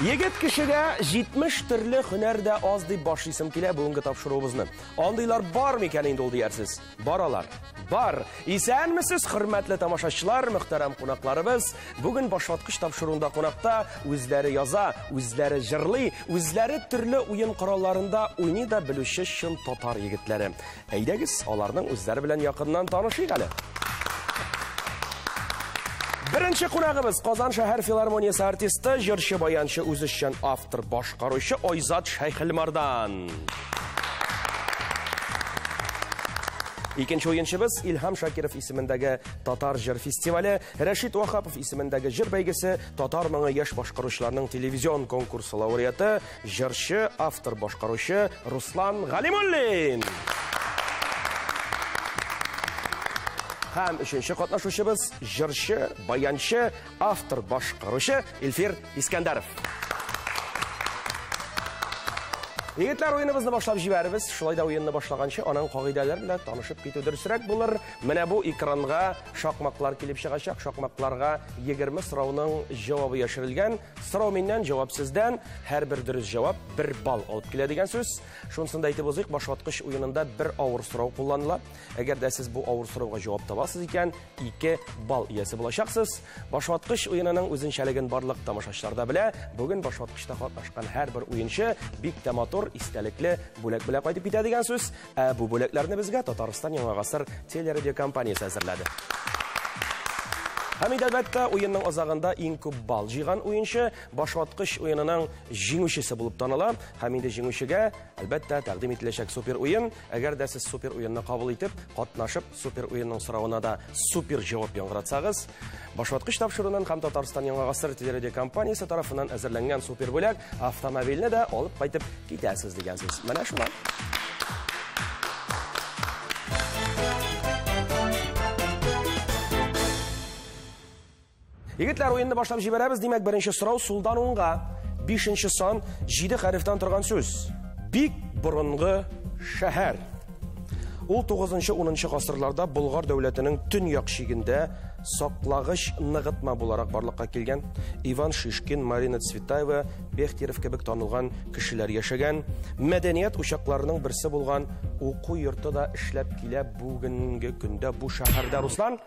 Егет кешегә 70 төрле һөнәр дә аз дип башлыйсым килә бүгенге тапшыруыбызны. Андыйлар бар микән инде ул диярсез? Бар алар. Бар. Исәнмесез, хөрмәтле тамашачылар, мөхтәрәм кунакларыбыз. Бүген Башваткыч тапшыруында кунакта үзләре яза, үзләре җырлый, үзләре төрле уен коралларында уйный да белүче чын татар егетләре. Әйдәгез, аларның үзләре белән якыннан танышыйк әле. Беренче кунагыбыз Казан шәһәр филармониясе артисты, җырчы, баянчы, үзешчән автор, башкаручы Айзат Шәйхелмардан. Икенче уенчыбыз Илһам Шакиров исемендәге татар җыр фестивале, Рәшит Вахапов исемендәге җыр бәйгесе, Татар моңы яшь башкаручыларның телевизион конкурсы лауреаты, җырчы, автор, башкаручы Руслан Галимуллин. Һәм өченче катнашучыбыз җырчы, баянчы, автор, башкаручы Илфир Искәндәров. Егетләр, уеныбызны башлап җибәребез. Шулай да уенны башлаганчы аның кагыйдәләре белән танышып китү дөресрәк булыр. Менә бу экранга шакмаклар килеп чыгачак. Шакмакларга 20 сорауның җавабы яшерелгән. Сорау миннән, җавап сездән. Һәрбер дөрес җавап бер балл алып килә дигән сүз. Шунысын да әйтеп узыйк, башваткыч уенында бер авыр сорау кулланыла. Әгәр дә сез бу авыр сорауга җавап табасыз икән, 2 балл иясе булачаксыз. Башваткыч уенының үзенчәлеген барлык тамашачылар да белә. Бүген башваткычта катнашкан һәрбер уенчы бик тә матур, истәлекле бүләк белән кайтып китә дигән сүз. Ә бу бүләкләрне безгә Татарстан Яңа гасыр телерадиокомпаниясе әзерләде. Һәм инде, әлбәттә, уенның азагында иң күп балл җыйган уенчы башваткыч уенының җиңүчесе булып таныла. Һәм инде җиңүчегә, әлбәттә, тәкъдим ителәчәк супер уен. Әгәр дә сез супер уенны кабул итеп, катнашып, супер уенның соравына да супер җавап яңгыратсагыз, башваткыч тапшыруыннан һәм Татарстан Яңа гасыр телерадиокомпаниясе тарафыннан әзерләнгән супер бүләк автомобильне дә алып кайтып китәсез дигән сүз. Менә шулай. Егетләр, уенны башлап җибәрәбез. Димәк, беренче сорау сулдан уңга. Бишенче сан, 7 хәрефтән торган сүз. Бик борынгы шәһәр. Ул 9-10 гасырларда Болгар дәүләтенең төньяк чигендә саклагыч ныгытма буларак барлыкка килгән. Иван Шишкин, Марина Цветаева, Бехтерев кебек танылган кешеләр яшәгән. Мәдәният учакларының берсе булган уку йорты да эшләп килә бүгенге көндә бу шәһәрдә. Руслан?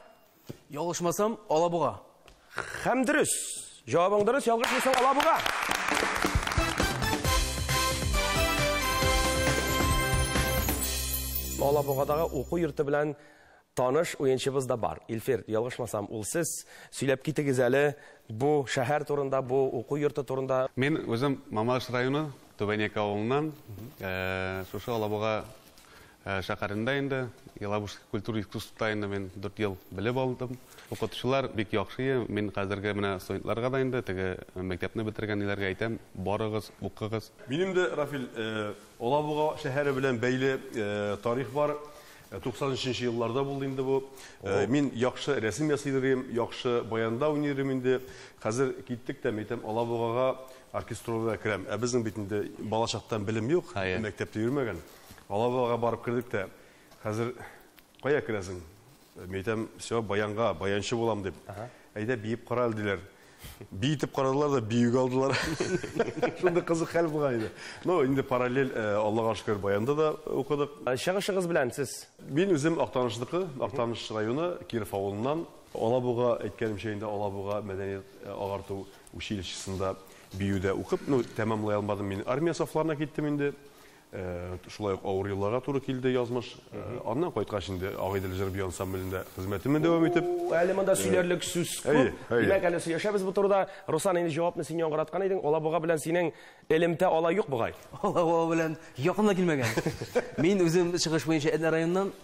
Ялгышмасам, Алабуга. Һәм дөрес. Җавабың дөрес, ялгышмасаң, Алабуга. Алабугадагы уку йорты белән таныш уенчыбыз да бар. Илфир, ялгышмасам, ул сез. Сөйләп китегез әле бу шәһәр турында, бу уку йорты турында. Мин үзем Мамадыш районы Түбән Яке авылыннан, шушы Алабуга шәһәрендә инде Елабужский культура искусствода инде мин 4 ел белеп алдым. Укытучылар бик яхшы. Мин хәзерге менә студентларга да инде теге мәктәпне бетергән ниләргә әйтәм, барыгыз, укыгыз. Минем дә, Рафил, Алабуга шәһәре белән бәйле тарих бар. 93 елларда булды инде бу. Мин яхшы рәсем ясый идем, яхшы баянда уйный идем инде. Хәзер киттек тә, әйтәм, Алабугага оркестровая керәм. Ә безнең бит инде балачактан белем юк, мәктәптә йөрмәгән. Алабугага барып кердек тә, хәзер кая керәсең? Мин әйтәм, всё, баянга, баянчы булам дип. Әйдә, биеп кара әле диләр. Биетеп карадылар да, биюгә алдылар. Шундый кызык хәл булган иде. Ну, инде параллель, Аллага шөкер, баянда да укыдык. Чыгышыгыз белән сез? Мин үзем Актанышныкы, Актаныш районы, Киров авылыннан. Алабуга, әйткәнемчә инде, Алабуга мәдәният агарту училищесында биюдә укып, ну, тәмамлый алмадым мин. Армия сафларына киттем инде. Шулай ук авыр елларга туры килде язмыш. Аннан кайткач инде Агыйдел җыр бию ансамблендә хезмәтемне дәвам итеп. Әле монда сөйләрлек сүз күп. Димәк, әле сөйләшәбез бу турыда. Руслан, инде җавапны син яңгыраткан идең. Алабуга белән синең элемтә алай юк бугай. Алабуга белән якын да килмәгән. Мин үзем чыгыш буенча Әтнә районыннан,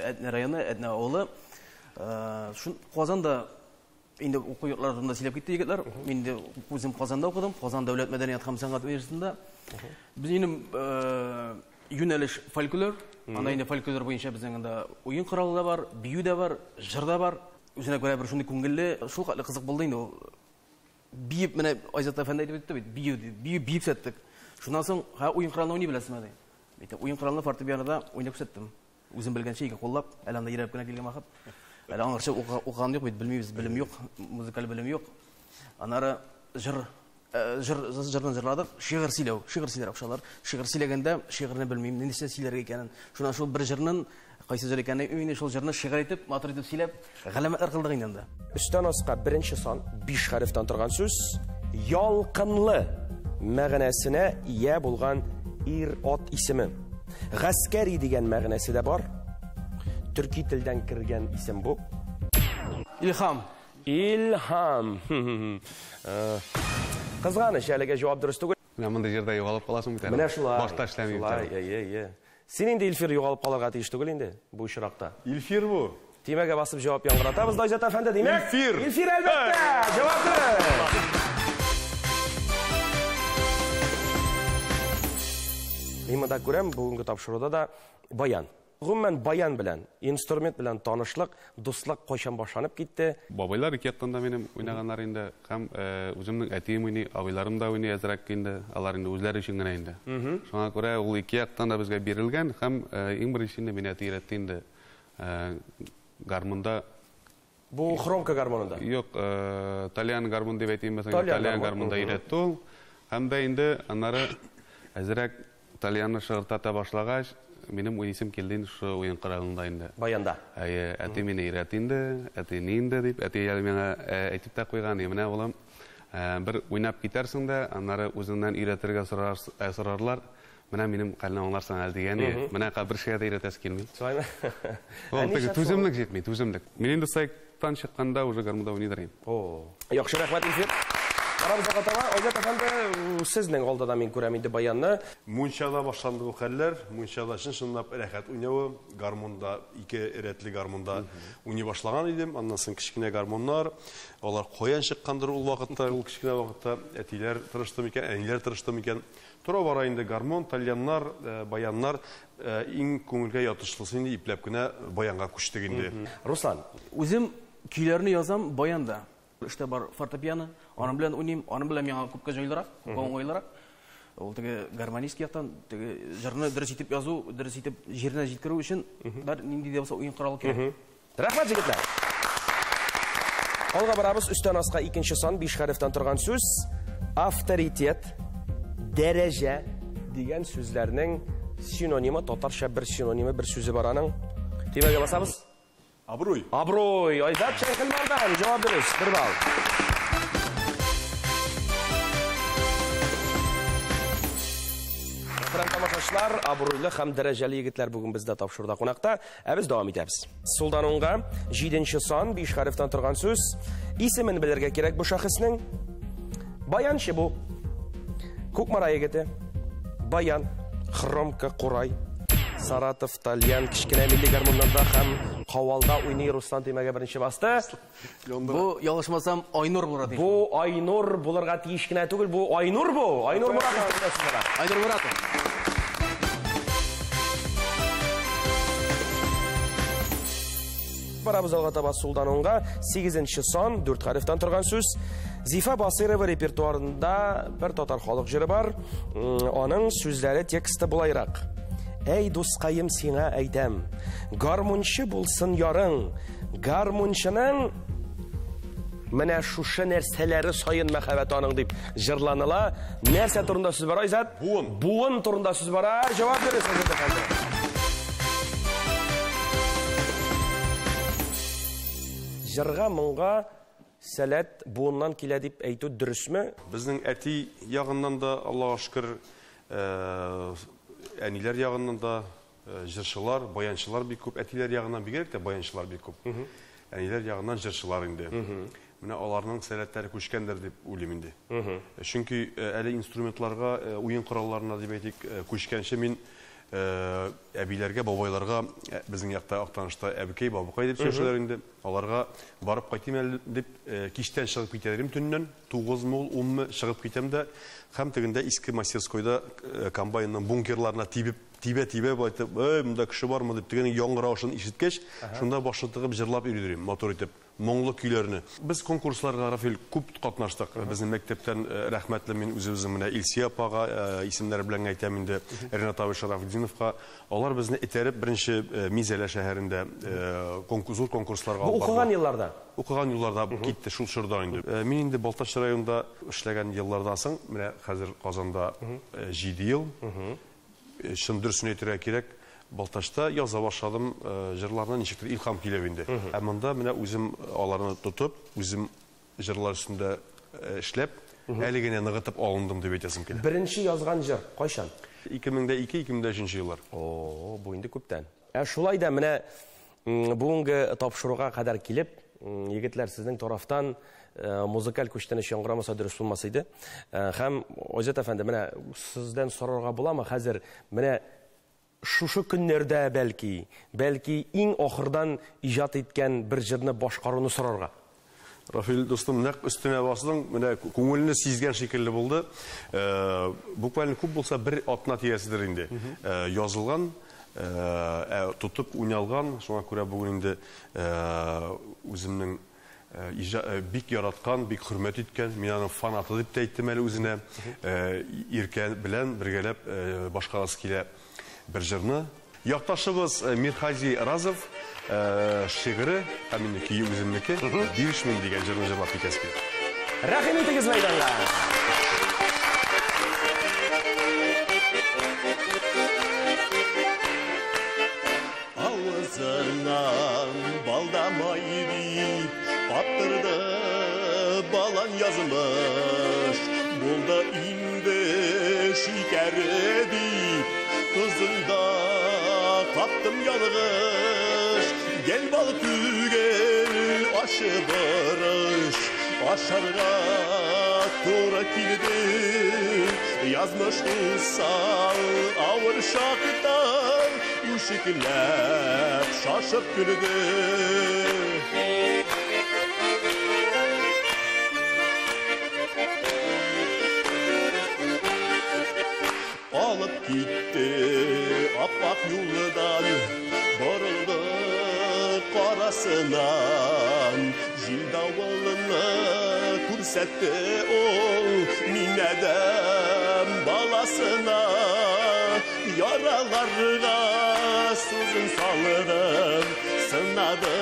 Әтнә районы, Әтнә авылы. Шун Казанда инде уку йортлары турында сөйләп китте егетләр. Мин инде үзем Казанда укыдым. Казан дәүләт мәдәният һәм сәнгать университетында. Безнең юнәлеш фольклор. Анда инде фольклор буенча безнең анда уен коралы да бар, бию дә бар, җыр да бар. Үзенә күрә бер шундый күңелле, шул хәтле кызык булды инде ул. Биеп, менә Айзат әфәнде әйтеп үтте бит, бию, бию, биеп сәттек. Шуннан соң, ха, уен коралын уйный беләсезме, ди. Әйтә, уен коралын фортепианода уйнап күрсәттем. Үзем белгәнчә ике куллап, әле анда йөрәп кенә килгән вакыт. Әле аңарчы укыган юк бит, белмибез, белем юк, музыкаль белем юк. Аннары җыр. Җырны җырладык, шигырь сөйләү, шигырь сөйләр акчалар. Шигырь сөйләгәндә шигырьне белмим, нинди сөйләргә икәнен. Шуннан шул бер җырның кайсы җыр икәнен әйтмим инде, шул җырны шигырь итеп, матур итеп сөйләп, галәмәтләр кылдык инде анда. Өстән аска беренче сан 5 хәрефтән торган сүз ялкынлы мәгънәсенә ия булган ир-ат исеме. Гаскәри дигән мәгънәсе дә бар. Төрки телдән кергән исем бу. Илһам. Илһам. Кызганыч, әлегә җавап дөрес түгел. Менә мондый җирдә югалып каласың бит әле. Менә шулай. Башта эшләмим. Шулай, әйе. Син инде, Илфир, югалып калырга тиеш түгел инде бу очракта. Илфир бу. Тимәгә басып җавап яңгыратабыз, Айзат әфәнде, димәк. Илфир. Илфир, әлбәттә, җавап дөрес. Мин монда күрәм, бүгенге тапшыруда да баян. Гомумән, баян белән, инструмент белән танышлык, дуслык кайчан башланып китте? Бабайлар ике яктан да минем уйнаганнар инде. Һәм үземнең әтием уйный, абыйларым да уйный әзрәк инде. Алар инде үзләре өчен генә инде. Шуңа күрә ул ике яктан да безгә бирелгән һәм иң беренче инде мине әти өйрәтте инде гармунда. Бу хромка гармунында? Юк, тальян гармун дип әйтим, мәсәлән, тальян гармунда өйрәтте ул. Һәм дә инде аннары әзрәк тальянны шыгыртата башлагач, минем уйныйсым килде инде шушы уен коралында инде. Баянда. Әйе, әти мине өйрәтте инде, әти ни инде дип, әти әле миңа әйтеп тә куйган, менә улым, бер уйнап китәрсең дә, аннары үзеңнән өйрәтергә сорарлар. Менә минем хәлне аңларсың әле дигән, менә бер шәйгә дә өйрәтәсе килми. Шулаймы? Ул теге түземлек җитми, түземлек. Мин инде сайттан чыкканда уже гармунда уйныйдыр инде. О, яхшы, рәхмәт, Илфир. Карабыз алга таба. Айзат әфәнде, сезнең алдыда мин күрәм инде баянны. Мунчада башланды бу хәлләр. Мунчада чын-чынлап рәхәт уйнавы, гармунда, ике рәтле гармунда уйный башлаган идем. Аннан соң кечкенә гармуннар, алар каян чыккандыр ул вакытта, ул кечкенә вакытта әтиләр тырышты микән, әниләр тырышты микән. Тора бара инде гармун, тальяннар, баяннар, иң күңелгә ятышлысы инде ипләп кенә баянга күчтек инде. Руслан, үзем көйләрне язам баянда. Эштә бар фортепиано, аның белән уйныйм, аның белән миңа күпкә җайлырак, күпкә уңайлырак. Ул теге гармонист яктан, теге җырны дөрес итеп язу, дөрес итеп җиренә җиткерү өчен бар нинди дә булса уен коралы кирәк. Рәхмәт, егетләр. Алга барабыз, өстән аска икенче сан, 5 хәрефтән торган сүз, авторитет, дәрәҗә дигән сүзләрнең синонимы, татарча бер синонимы, бер сүзе бар аның. Төймәгә басабыз. Абруй. Абруй. Айзат Шәйхелмардан. Җавап дөрес. 1 балл. Мөхтәрәм тамашачылар, абруйлы һәм дәрәҗәле егетләр бүген бездә тапшыруда кунакта. Ә без дәвам итәбез. Сулдан уңга 7 сан, 5 хәрефтән торган сүз. Исемен белергә кирәк бу шәхеснең. Баянчы бу. Кукмара егете. Баян, хромка, курай, Саратов, тальян, кечкенә милли гармуннарда һәм кавалда уйный. Руслан төймәгә беренче басты. Бу, ялгышмасам, Айнур булырга тиеш. Бу Айнур булырга тиеш кенә түгел, бу Айнур бу. Айнур Муратов дигән сүз бара. Айнур Муратов. Барабыз алга таба сулдан уңга. 8 сан, 4 хәрефтән торган сүз. Зифа Басырова репертуарында бер татар халык җыры бар. Аның сүзләре тексты булайрак. Әй, дускаем, сиңа әйтәм, гармунчы булсын ярың, гармунчының менә шушы нәрсәләре саен мәхәббәт аның дип җырланыла. Нәрсә турында сүз бара, Айзат? Буын. Буын турында сүз бара. Җавап дөрес, Айзат әфәнде. Җырга, моңга сәләт буыннан килә дип әйтү дөресме? Безнең әти ягыннан да, Аллаһка шөкер, әниләр ягыннан да җырчылар, баянчылар бик күп. Әтиләр ягыннан бигрәк тә баянчылар бик күп. Әниләр ягыннан җырчылар инде. Менә аларның сәләтләре күчкәндер дип уйлыйм инде. Чөнки әле инструментларга, уен коралларына дип әйтик, күчкәнче мин әбиләргә, бабайларга, безнең якта Актанышта әбекәй, бабакай дип сөйләшәләр инде. Аларга барып кайтыйм әле дип, кичтән чыгып китә идем төннән, 9-мы ул, 10-мы чыгып китәм дә, һәм тегендә иске мастерскойда комбайнның бункерларына тибеп, тибә-тибә байтып, эй, монда кеше бармы дип, тегенең яңгыравышын ишеткәч, шунда башын тыгып җырлап йөри идем, матур итеп. Моңлы көйләрне. Без конкурсларга, Рафил, күп катнаштык. Безнең мәктәптән рәхмәтле мин үзебезнең менә Илсия апага, исемнәре белән әйтәм инде, Ренат абый Шарафетдиновка. Алар безне этәреп беренче Мизәлә шәһәрендә зур конкурсларга алып барды. Укыган елларда? Укыган елларда китте шул чорда инде. Мин инде Балтач районында эшләгән еллардан соң, менә хәзер Казанда 7 ел. Чын дөресен әйтергә кирәк, Балтачта яза башладым җырларны, ничектер илһам килеп инде. Ә монда менә үзем аларны тотып, үзем җырлар өстендә эшләп, әле генә ныгытып алындым дип әйтәсем килә. Беренче язган җыр кайчан? 2002-2003 еллар. О, бу инде күптән. Ә шулай да менә бүгенге тапшыруга кадәр килеп, егетләр, сезнең тарафтан музыкаль күчтәнәч яңгырамаса дөрес булмас иде. Һәм Айзат әфәнде, менә сездән сорарга буламы хәзер, менә шушы көннәрдә бәлки, бәлки иң ахырдан иҗат иткән бер җырны башкаруны сорарга? Рафил дустым, нәкъ өстенә басдың, менә күңелне сизгән шикелле булды. Буквально күп булса бер атна тирәседер инде. Язылган, тотып уйналган, шуңа күрә бүген инде үземнең бик яраткан, бик хөрмәт иткән, мин аның фанаты дип тә әйттем әле үзенә. Иркә белән бергәләп башкарасы килә бер җырны. Якташыбыз Мирхази Разов шигыре, һәм инде көе үземнеке, Бирешмим дигән җырны җырлап китәсе килә. Рәхим итегез мәйданга! Авызыннан балдамай дип каптырды балан язмыш. Булды инде шикәре дип, тозында каптым ялгыш. Гел бал түгел, ашы борыш, ашарга туры килде. Язмыш усал, авыр шактан, үшекләп шашып көлде. Алып китте аппак юлдан, борылды карасынан. Җил давылны күрсәтте ул мин адәм баласына. Яраларга сузын салдым, сынады,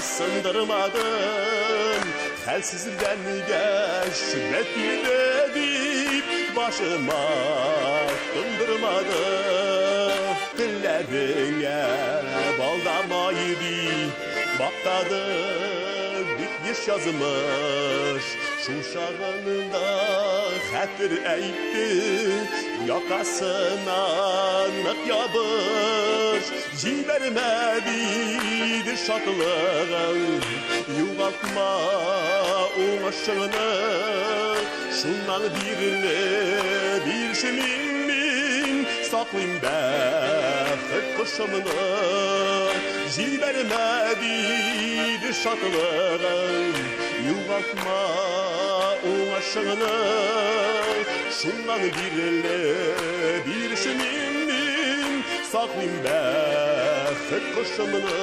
сындырмадым. Хәлсезләнгәч бәтилде дип башыма тондырмады. Телләреңә балдамай дип мактады бик еш язмыш. Шул чагында хәтер әйтте, якасына нык ябыш. Җибәрмә диде шатлыгың, югалтма уңышыңны. Шуннан бирле бирешмим мин, саклыйм бәхет кошымны. Җибәрмә диде шатлыгың, югалтма уңышыңны. Шуннан бирле бирешмим мин, саклыйм бәхет кошымны,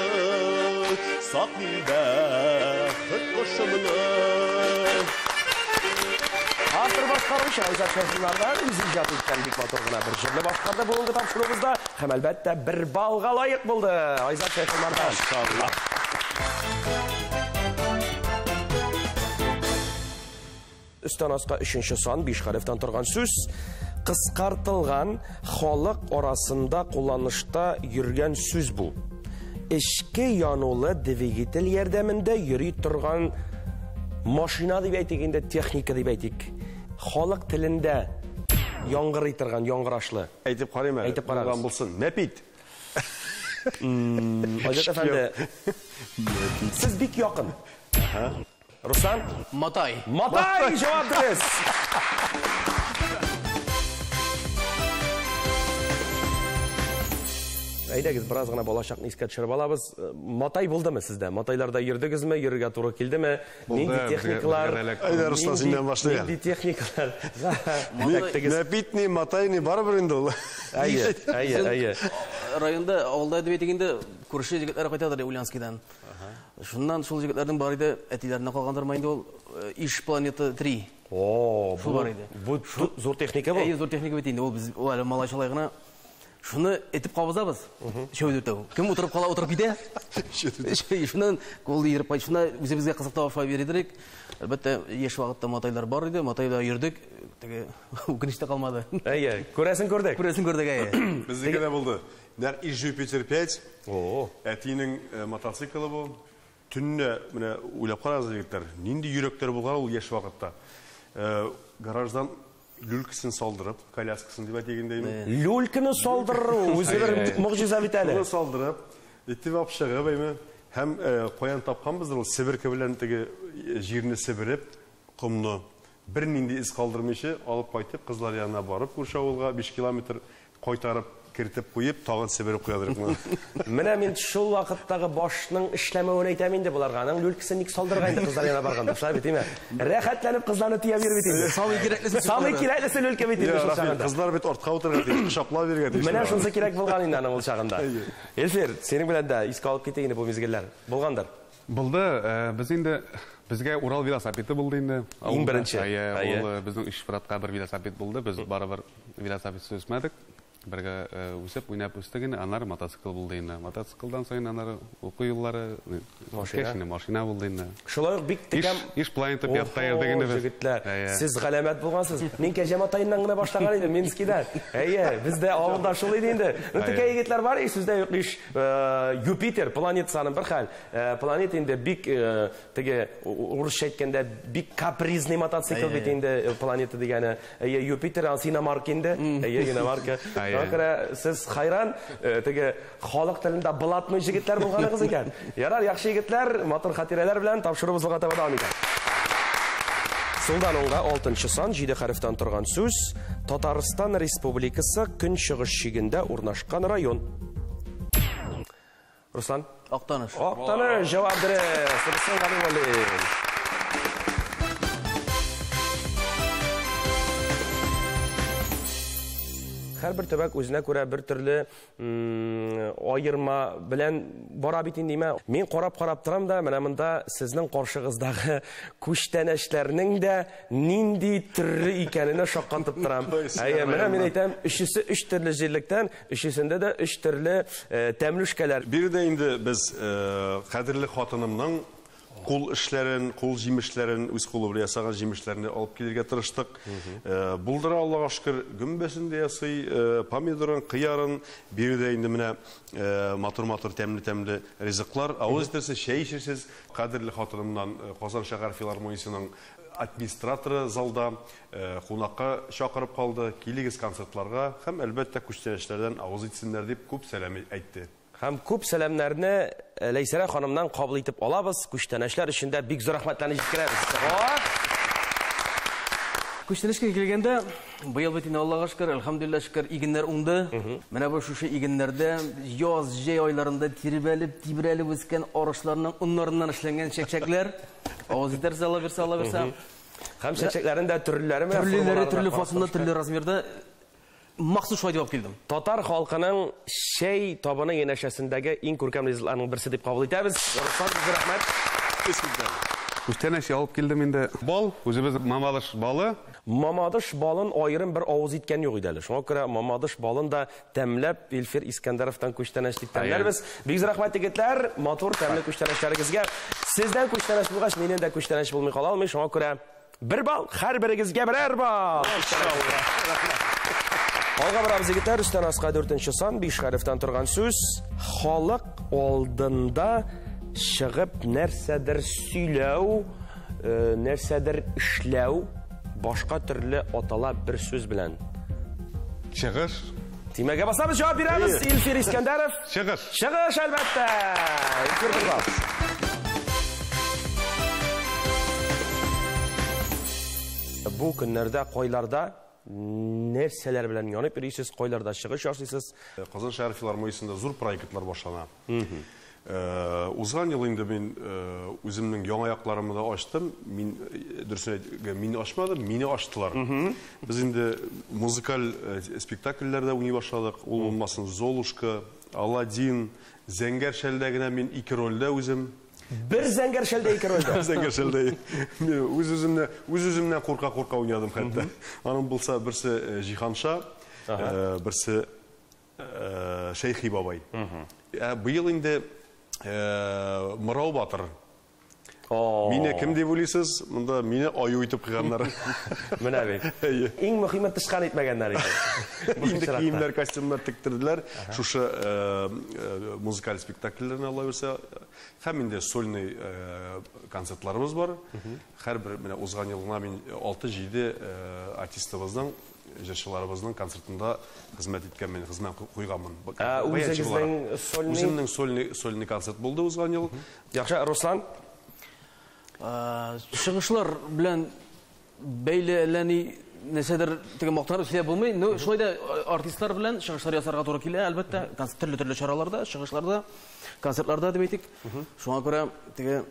саклыйм бәхет кошымны. Автор башкаручы Айзат Шәйхуллардан үзе иҗат иткән бик матур гына бер җырны башкарды бүгенге тапшыруыбызда һәм әлбәттә бер балга лаек булды Айзат Шәйхуллардан. Өстән аска өченче сан 5 хәрефтән торган сүз кыскартылган халык арасында кулланышта йөргән сүз бу. Эчке янулы двигатель ярдәмендә йөри торган машина дип әйтик инде, техника дип әйтик. Халык телендә яңгырый торган, яңгырашлы. Әйтеп карыйм әле. Әйтеп карагыз. Булган булсын. Мәпит. Айзат әфәнде, сез бик якын. Руслан? Матай. Матай, җавап дөрес. Әйдәгез, бераз гына балачакны искә төшереп алабыз. Матай булдымы сездә? Матайларда йөрдегезме? Йөрергә туры килдеме? Булды, Нинди техникалар? безгә эләкте. Әйдә, Руслан, синнән башлыйк. Нинди техникалар? Мәпит ни, матай ни, барыбер инде ул. Әйе, әйе, әйе. Районда, авылда дип әйтик инде, күрше егетләр кайтадыр Ульяновскийдан. Шуннан шул егетләрнең бар иде, әтиләренә калгандырма инде ул Иж Планета 3. О, Шул бар иде. Бу зур техника бу. Әйе, зур техника бит инде ул, без ул әле малай шалай гына. Шуны этеп кабызабыз. Өчәү дүртәү. Кем утырып кала, утырып китә. Шуннан кул йөреп кайт. Шунда үзебезгә кызык таба шулай бирдек. Әлбәттә, яшь вакытта матайлар бар иде, матайда йөрдек. Теге үкенеч тә калмады. Әйе, күрәсен күрдек. Күрәсен күрдек, әйе. Безнеке дә булды. Нәкъ Иж Юпитер 5. О. Әтинең мотоциклы бу. Төнлә менә уйлап карагыз, егетләр, нинди йөрәкләр булган ул яшь вакытта. Гараждан люлькасын салдырып, коляскасын дип әйтик инде. Люльканы салдыру үзе бер могҗиза бит әле. Шуны салдырып, итеп алып чыгып, әйме, һәм каян тапканбыздыр ул себерке белән теге җирне себереп, комны бернинди из калдырмыйча алып кайтып, кызлар янына барып, күрше авылга 5 километр кайтарып кертеп куеп, тагын себереп куядыр моны. Менә мин шул вакыттагы башның эшләмәвен әйтәм инде буларга. Аның люлькасын ник салдырган инде кызлар янына барганда, шулай бит, әйме? Рәхәтләнеп кызларны тия биреп бит инде. Самый кирәклесе. Самый кирәклесе люлька бит инде шул чагында. Кызлар бит артка утырырга тиеш, кочаклап бирергә тиеш. Менә шунысы кирәк булган инде аның ул чагында. Эльфир, синең белән дә искә алып китик инде бу мизгелләр. Булгандыр. Булды, без инде безгә Урал велосипеды булды инде. Иң беренче. Әйе, ул безнең өч братка бер велосипед булды. Без барыбер велосипедсыз үсмәдек. Бергә үсеп, уйнап үстек инде. Аннары мотоцикл булды инде. Мотоциклдан соң аннары уку юллары, машина, машина булды инде. Шулай ук бик текәм. Иш планета пятта йөрдек инде без. Егетләр, сез галәмәт булгансыз. Мин Кәҗә Матаеннан гына башлаган идем, Минскидан. Әйе, бездә авылда шул иде инде. Ну, текә егетләр бар, и сүздә юк, иш Юпитер планетасының бер хәл. Планета инде бик теге урысча әйткәндә бик капризный мотоцикл бит инде планета дигәне. Әйе, Юпитер ансы иномарка инде. Әйе, иномарка. Күрә, сез хайран, теге халык телендә блатной җегетләр булганыгыз икән. Ярар, яхшы егетләр, матур хатирәләр белән тапшыруыбызга таба дәвам итә. Сулдан уңга 6 сан, 7 хәрефтән торган сүз, Татарстан Республикасы көнчыгыш чигендә урнашкан район. Руслан? Актаныш. Актаныш, җавап дөрес. Руслан Галимуллин. Һәрбер төбәк үзенә күрә бер төрле аерма белән бара бит инде, димә. Мин карап-карап торам да, менә монда сезнең каршыгыздагы күчтәнәчләрнең дә нинди төрле икәненә шаккатып торам. Әйе, менә мин әйтәм, өчесе өч төрле җирлектән, өчесендә дә өч төрле тәмлүшкәләр. Биредә инде без кадерле хатынымның кул эшләрен, кул җимешләрен, үз кулы белән ясаган җимешләрне алып килергә тырыштык. Булдыра, Аллага шөкер, гөмбәсен дә ясый, помидорын, кыярын. Биредә инде менә матур-матур тәмле-тәмле ризыклар. Авыз итәрсез, чәй эчерсез. Кадерле хатынымнан Казан шәһәр филармониясенең администраторы залда кунакка чакырып калды. Килегез концертларга һәм әлбәттә күчтәнәчләрдән авыз итсеннәр дип күп сәлам әйтте. Һәм күп сәламнәрне Ләйсәрә ханымнан кабул итеп алабыз. Күчтәнәчләр өчен дә бик зур рәхмәтләрне җиткерәбез. Күчтәнәчкә килгәндә, быел бит инде Аллага шөкер, әлхәмдүлилләһ шөкер, игеннәр уңды. Менә бу шушы игеннәрдә яз, җәй айларында тирбәлеп, тибрәлеп үскән арышларның оннарыннан эшләнгән чәкчәкләр. Авыз итәрсез, Алла бирсә, Алла бирсә. Һәм чәкчәкләрнең дә төрлеләре менә Төрлеләре, төрле фасонда, төрле размерда. Махсус шулай дип алып килдем. Татар халкының чәй табыны янәшәсендәге иң күркәм ризыкларның берсе дип кабул итәбез. Руслан, бик рәхмәт. Күчтәнәч алып килдем инде. Бал, үзебез Мамадыш балы. Мамадыш балын аерым бер авыз иткән юк иде әле. Шуңа күрә Мамадыш балын да тәмләп Илфир Искәндәровтан күчтәнәч дип тәмләрбез. Бик зур рәхмәт, егетләр, матур тәмле күчтәнәчләрегезгә. Сездән күчтәнәч булгач, миннән дә күчтәнәч булмый кала алмый. Шуңа күрә бер бал, һәрберегезгә берәр бал. Алга барабыз, егетләр. Өстән аска 4 сан, 5 хәрефтән торган сүз. Халык алдында чыгып нәрсәдер сөйләү, нәрсәдер эшләү, башка төрле атала бер сүз белән. Чыгыш. Тимәгә басабыз, җавап бирәбез. Илфир Искәндәров. Чыгыш. Чыгыш, әлбәттә. Илфир, бер бал. Бу көннәрдә кайларда нәрсәләр белән янып йөрисез, кайларда чыгыш ясыйсыз? Казан шәһәр филармониясендә зур проектлар башлана. Узган ел инде мин үземнең яңа якларымны да ачтым. Мин, дөресен әйтергә, мин ачмадым, мине ачтылар. Без инде музыкаль спектакльләрдә уйный башладык. Ул булмасын Золушка, Аладдин, Зәңгәр шәлдә генә мин 2 рольдә үзем. Бер Зәңгәр шәлдә 2 рольдә. Зәңгәр шәлдә. Мин үз-үземнән курка-курка уйнадым хәтта. Аның булса берсе Җиһанша, берсе Шәйхи бабай. Быел инде Мырау батыр. Мине кем дип уйлыйсыз? Монда мине аю итеп куйганнар. Менә бит. Иң мөһиме тычкан итмәгәннәр икән. Инде киемнәр, костюмнар тектерделәр. Шушы музыкаль спектакльләрне алла бирсә, һәм инде сольный концертларыбыз бар. Һәрбер менә узган елгына мин 6-7 артистыбызның, җырчыларыбызның концертында хезмәт иткән, мин хезмәт куйганмын. Үзегезнең сольный? Үземнең сольный концерт булды узган ел. Яхшы, Руслан? Чыгышлар белән бәйле әллә ни нәрсәдер теге мактанып сөйләп булмый. Ну, шулай да артистлар белән чыгышлар ясарга туры килә, әлбәттә, төрле-төрле чараларда, чыгышларда, концертларда дип әйтик. Шуңа күрә теге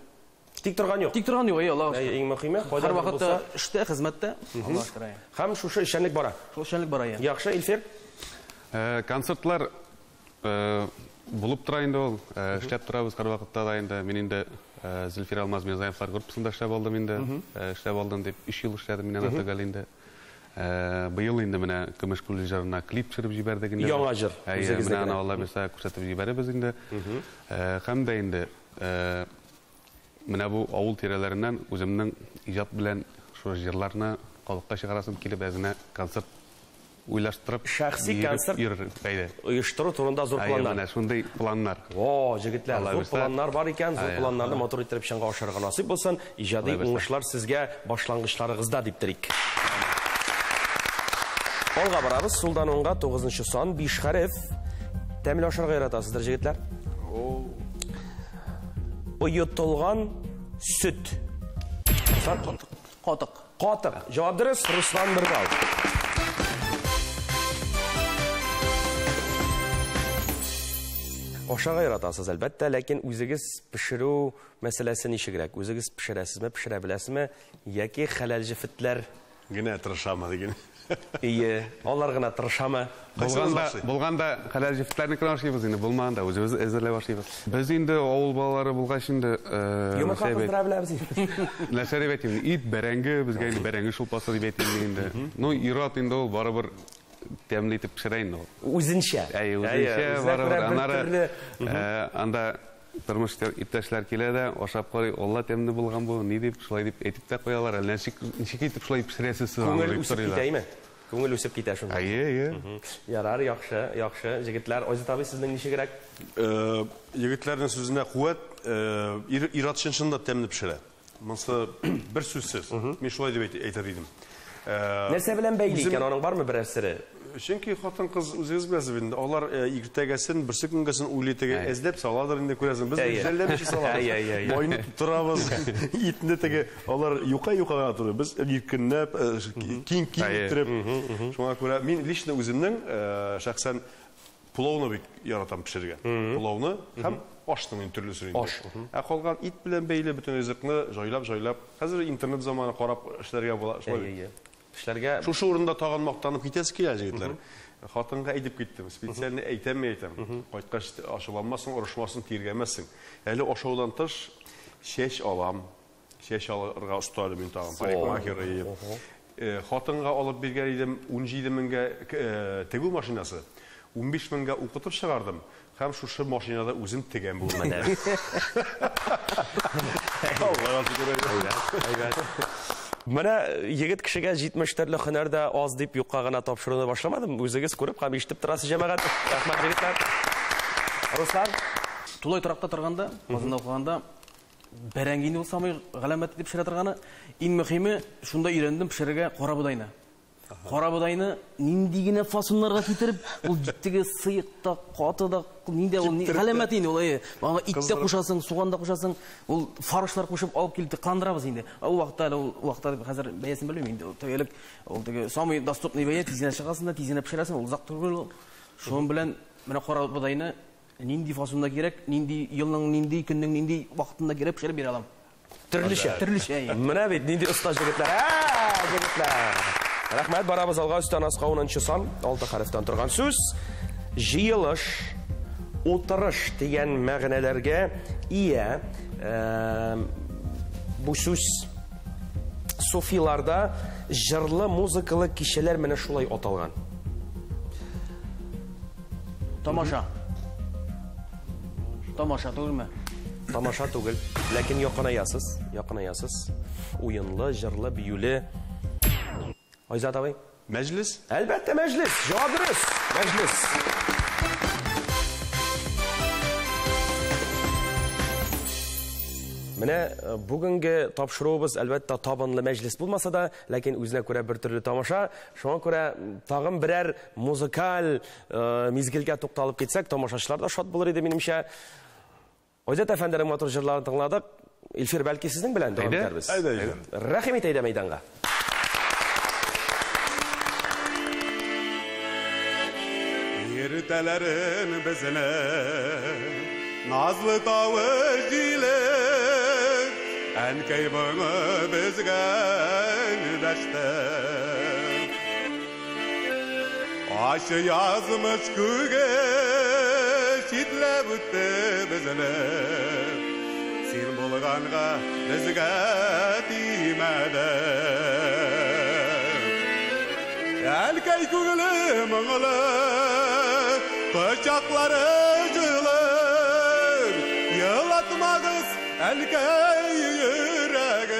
тик торган юк. Тик торган юк, әйе, Аллаһ шөкер. Иң мөһиме, кайда Һәр вакытта булса эштә, хезмәттә, Аллаһ шөкер, әйе. Һәм шушы эшчәнлек бара. Шул эшчәнлек бара, әйе. Яхшы, Илфир? Концертлар булып тора инде ул. Эшләп торабыз һәр вакытта да инде. Мин инде Зөлфир Алмаз Мирзаевлар группасында эшләп алдым инде. Эшләп алдым дип 3 ел эшләдем мин анда төгәл инде. Быел инде менә Көмеш күл җырына клип төшереп җибәрдек инде. Яңа җыр. Әйе, менә аны Алла бирсә күрсәтеп җибәрербез инде. Һәм дә инде менә бу авыл тирәләреннән үземнең иҗат белән шул җырларны халыкка чыгарасым килеп әзенә концерт уйлаштырып, шәхси концерт оештыру турында зур планнар. Менә шундый планнар. О, җегетләр, зур планнар бар икән, зур планнарны матур иттереп чынга ашырырга насыйп булсын. Иҗади уңышлар сезгә башлангычларыгызда дип телик. Алга барабыз, сулдан уңга 9 сан, 5 хәреф. Тәмле ашарга яратасыздыр, җегетләр. Оетылган сөт. Катык. Катык. Җавап дөрес, Руслан бер балл. Ашарга яратасыз, әлбәттә, ләкин үзегез пешерү мәсьәләсе ничегрәк? Үзегез пешерәсезме, пешерә беләсезме, яки хәләл җефетләр генә тырышамы диген? Ие, алар гына тырышамы? Булганда хәләл җефетләрне генә ашыйбыз инде, булмаганда үзебез әзерләп ашыйбыз. Без инде авыл балалары булгач инде, йомырка кыздыра беләбез инде. Нәрсә дип әйтим? Ит, бәрәңге, безгә инде бәрәңге шулпасы дип әйтим инде. Ну, ир-ат инде ул барыбер тәмле итеп пешерә инде ул. Үзенчә. Әйе, үзенчә, барыбер. Аннары анда тормыш иптәшләр килә дә, ашап карый, Алла тәмле булган бу, ни дип, шулай дип әйтеп тә куялар. Әллә ничек итеп шулай пешерәсез сез аны Күңел дип үсеп сорыйлар. китә, әйме? Күңел үсеп китә шунда. Әйе, әйе. Ярар, яхшы, яхшы. Җегетләр, Айзат абый, сезнең ничегрәк? Егетләрнең сүзенә куәт, ир-ат чын-чынлап тәмле пешерә. Монысы бер сүзсез. Мин шулай дип әйтер идем. Нәрсә белән бәйле икән, аның бармы берәр сере? Чөнки хатын-кыз үзегез беләсез инде, алар иртәгәсен, берсе көнгәсен уйлый теге эзләп саладыр инде, күрәсең. Без жәлләмичә салабыз. Майны тутырабыз, итне теге, алар юка-юка гына торыр. Без иркенләп, киң-киң иттереп. Шуңа күрә мин лично үземнең шәхсән пловны бик яратам пешерергә. Пловны һәм ашның инде төрлесен инде. Аш. Ә калган ит белән бәйле бөтен ризыкны җайлап-җайлап, хәзер интернет заманы карап эшләргә була, шулай бит. Эшләргә. Шушы урында тагын мактанып китәсе килә, җегетләр. Хатынга әйтеп киттем, специально әйтәм, әйтәм. Кайткач ачуланмасын, орышмасын, тиргәмәсен. Әле ашаудан тыш чәч алам. Чәч алырга оста әле мин тагын, парикмахер. Хатынга алып биргән идем 17 меңгә тегү машинасы. 15 меңгә укытып чыгардым. Һәм шушы машинада үзем тегәм бүген. Аллаһка шөкер. Әйбәт. Менә егет кешегә 70 төрле һөнәр дә аз дип юкка гына тапшыруны башламадым. Үзегез күреп һәм ишетеп торасыз, җәмәгать. Рәхмәт, егетләр. Руслан? Тулай торакта торганда, Казанда укыганда бәрәңге инде ул самый галәмәт итеп пешерә торганы. Иң мөһиме, шунда өйрәндем пешерергә карабодайны. Карабодайны нинди генә фасоннарга китереп, ул теге сыек та, каты да, нинди ул, ни, галәмәт инде ул, әйе. Аңа ит тә кушасың, суган да кушасың, ул фаршлар кушып алып килеп кандырабыз инде. Ә ул вакытта әле, ул вакытта хәзер бәясен белмим инде. Ул элек ул теге самый доступный бәя, тиз генә чыгасың да, тиз генә пешерәсең, ул озак түгел ул. Шуның белән менә карабодайны нинди фасонда кирәк, нинди елның, нинди көннең, нинди вакытында кирәк пешереп бирә алам. Төрлечә. Төрлечә, әйе. Менә бит нинди оста җегетләр. Ә, җегетләр. Рәхмәт, барабыз алга, өстән аска 10 сан, 6 хәрефтән торган сүз. Җыелыш, утырыш дигән мәгънәләргә ия. Бу сүз суфиларда җырлы музыкалы кичәләр менә шулай аталган. Тамаша. Тамаша түгелме? Тамаша түгел, ләкин якынаясыз, якынаясыз. Уенлы, җырлы, биюле. Айзат абый? Мәҗлес? Әлбәттә, мәҗлес. Җавап дөрес. Мәҗлес. Менә бүгенге тапшыруыбыз, әлбәттә, табынлы мәҗлес булмаса да, ләкин үзенә күрә бер төрле тамаша. Шуңа күрә тагын берәр музыкаль мизгелгә тукталып китсәк, тамашачылар да шат булыр иде, минемчә. Айзат әфәнденең матур җырларын тыңладык. Илфир, бәлки сезнең белән дәвам итәрбез. Әйдә, әйдә. Рәхим ит, әйдә мәйданга. Иртәләрен безне назлы тавыш җиле, әнкәй моңы безгә эндәште. Ачы язмыш күге читләп үтте безне, син булганга безгә тимәде. Әнкәй күңеле моңлы, кочаклары җылы, елатмагыз әнкәй йөрәген.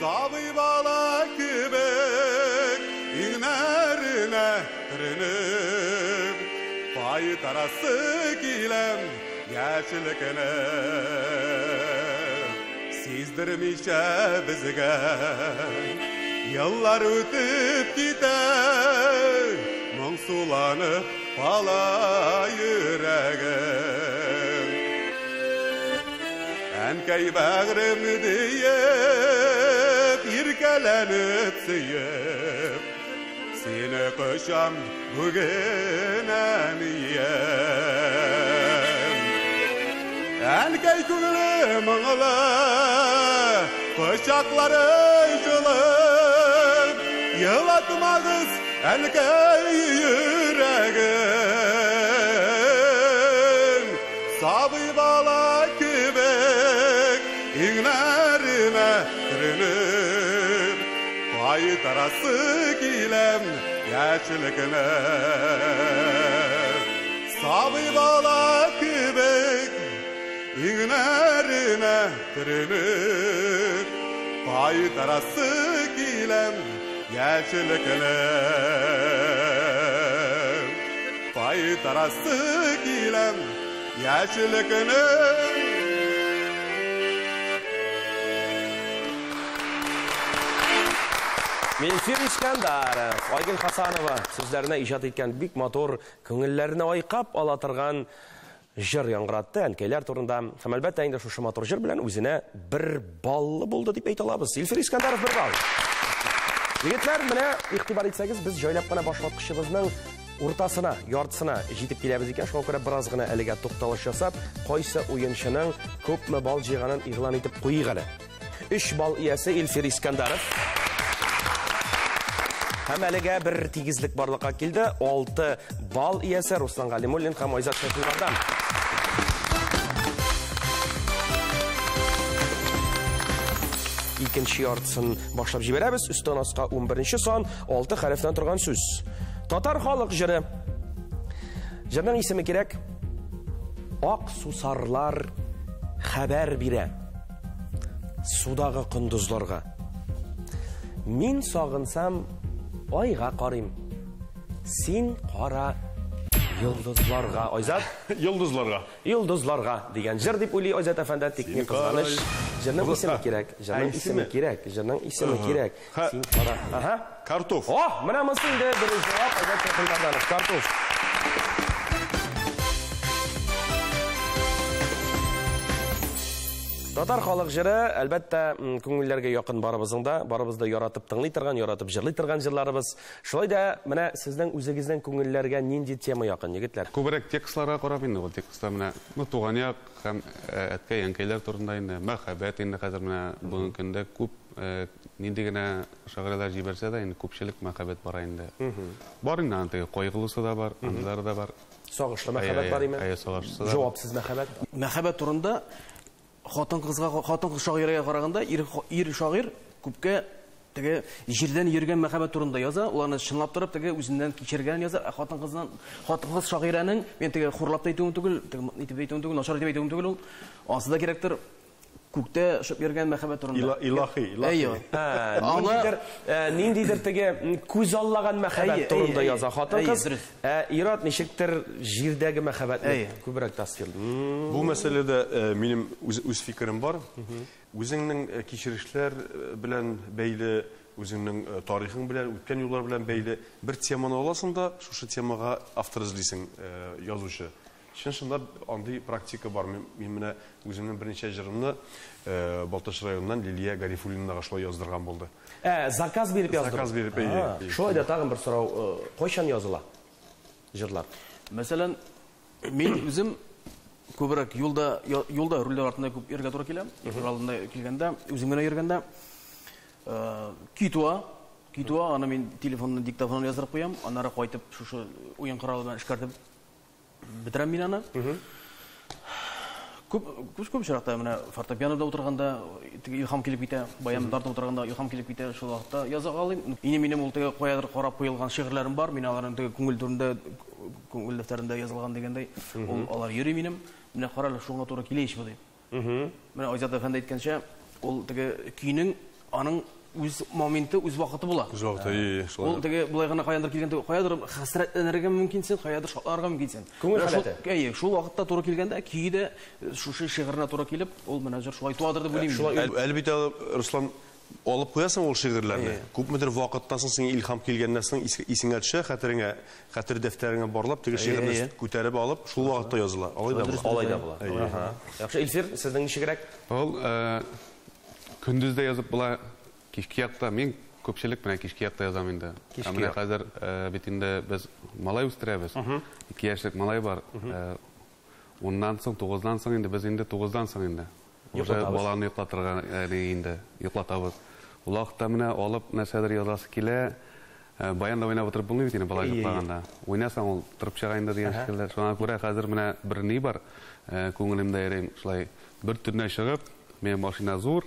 Сабый бала кебек иңнәренә төренеп, кайтарасы киләм яшьлекне. Сиздермичә безгә еллар үтеп китә, моңсуланып кала йөрәгем. Әнкәй бәгърем диеп, иркәләнеп сөеп, сине кочам бүген әнием. Әнкәй күңеле моңлы, кочаклары җылы, елатмагыз әнкәй йөрәген. Сабый бала кебек иңнәренә төренеп, кайтарасы киләм яшьлекне. Сабый бала кебек иңнәренә төренеп, кайтарасы киләм яшьлекне. Кайтарасы киләм яшьлекне. Милфир Искандаров, Айгөл Хасанова сүзләренә иҗат иткән бик матур, күңелләрне айкап ала торган җыр яңгыратты әнкәйләр турында. Һәм әлбәттә инде шушы матур җыр белән үзенә бер баллы булды дип әйтә алабыз. Илфир Искандаров бер балл. Егетләр, менә игътибар итсәгез, без җайлап кына башваткычыбызның уртасына, яртысына җитеп киләбез икән. Шуңа күрә бераз гына әлегә тукталыш ясап, кайсы уенчының күпме балл җыйганын игълан итеп куйык әле. 3 балл иясе Илфир Искандаров. Һәм әлегә бер тигезлек барлыкка килде. 6 балл иясе Руслан Галимуллин һәм Айзат Шәйхелмәрдан. Икенче яртысын башлап җибәрәбез. Өстән аска 11 сан, 6 хәрефтән торган сүз. Татар халык җыры. Җырның исеме кирәк. Ак сусарлар хәбәр бирә судагы кондызларга. Мин сагынсам айга карыйм. Син кара йолдызларга. Айзат? Йолдызларга. Йолдызларга дигән җыр дип уйлый Айзат әфәнде, тик ни кызганыч. Җырның исеме кирәк, җырның исеме кирәк, җырның исеме кирәк. Син кара. Ага. Картоф. О, менә монысы инде дөрес җавап, Айзат Шәйхелмәрданов. Картоф. Татар халык җыры, әлбәттә, күңелләргә якын барыбызның да, барыбыз да яратып тыңлый торган, яратып җырлый торган җырларыбыз. Шулай да менә сезнең үзегезнең күңелләргә нинди тема якын, егетләр? Күбрәк текстларга карап инде ул текстта менә, ну, туган як һәм әткәй, әнкәйләр турында инде, мәхәббәт инде хәзер менә бүгенге көндә күп нинди генә шагыйрәләр җибәрсә дә инде күпчелек мәхәббәт бара инде. Бар инде аның теге кайгылысы да бар, андыйлары да бар. Сагышлы мәхәббәт бар име? Әйе, сагышлысы да. Җавапсыз мәхәббәт. Мәхәббәт турында хатын-кызга, хатын-кыз шагыйрәгә караганда ир шагыйрь күпкә теге җирдән йөргән мәхәббәт турында яза, ул аны чынлап торып теге үзеннән кичергән яза. Ә хатын-кыздан, хатын-кыз шагыйрәнең, мин теге хурлап та әйтүем түгел, теге итеп әйтүем түгел, начар итеп әйтүем түгел ул. Ансы да кирәктер. Күктә очып йөргән мәхәббәт турында. Илаһи, илаһи. Ниндидер, ниндидер теге күз аллаган мәхәббәт турында яза хатын-кыз. Ә ир-ат ничектер җирдәге мәхәббәтне күбрәк тасвирлый. Бу мәсьәләдә минем үз фикерем бар. Үзеңнең кичерешләр белән бәйле, үзеңнең тарихың белән, үткән юллар белән бәйле бер теманы аласың да, шушы темага автор эзлисең, язучы. Чын-чынлап андый практика бар. Мин менә үземнең берничә җырымны Балтач районыннан Лилия Гарифуллинага шулай яздырган булды. Заказ биреп яздыру. Заказ биреп, әйе. Шулай да тагын бер сорау, кайчан языла җырлар? Мәсәлән, мин үзем күбрәк юлда, юлда рульләр артында күп йөрергә туры килә. Руль алдында килгәндә, үзем генә йөргәндә, көй туа, көй туа, аны мин телефонны диктофоннан яздырып куям, аннары кайтып шушы уен коралы белән эшкәртеп бетерәм мин аны. Күп, күп очракта менә фортепианода утырганда теге илһам килеп китә, баян тартып утырганда илһам килеп китә, шул вакытта яза алыйм. Инде минем ул теге каядыр карап куелган шигырьләрем бар, мин аларны теге күңел түрендә, күңел дәфтәрендә язылган дигәндәй, ул алар йөри минем. Менә кара әле, шуңа туры килә ич бу дип. Менә Айзат әфәнде әйткәнчә, ул теге көйнең аның үз моменты, үз вакыты була. Үз вакыты, әйе, шулай. Ул теге болай гына каяндыр килгән түгел, каядыр хәсрәтләнергә мөмкинсең, каядыр шатланырга мөмкинсең. Күңел халәте. Әйе, шул вакытта туры килгәндә, көе дә шушы шигыренә туры килеп, ул менә җыр шулай туадыр дип уйлыйм. Шулай. Әлбәттә, Руслан, алып куясың ул шигырьләрне. Күпмедер вакыттан соң сиңа илһам килгәннән соң исеңә төшә, хәтереңә, хәтер дәфтәреңә барлап, теге шигырьне күтәреп алып, шул вакытта языла. Алай да була. Алай да була. Яхшы, Илфир, сезнең ничегрәк? Ул көндез дә язып була. Кичке якта, мин күпчелек менә кичке якта язам инде. Кичке Менә як. хәзер бит инде без малай үстерәбез. 2 яшьлек малай бар. Уннан соң, тугыздан соң инде без инде тугыздан соң инде. Уже Йоклатабыз. баланы йоклатырга инде йоклатабыз. Ул вакытта менә алып нәрсәдер язасы килә. Баянда уйнап утырып булмый бит инде бала йоклаганда. Уйнасаң ул торып чыга инде дигән шикелле. Шуңа күрә хәзер менә бер ни бар, күңелемдә йөрим шулай бер төннә чыгып, минем машина зур.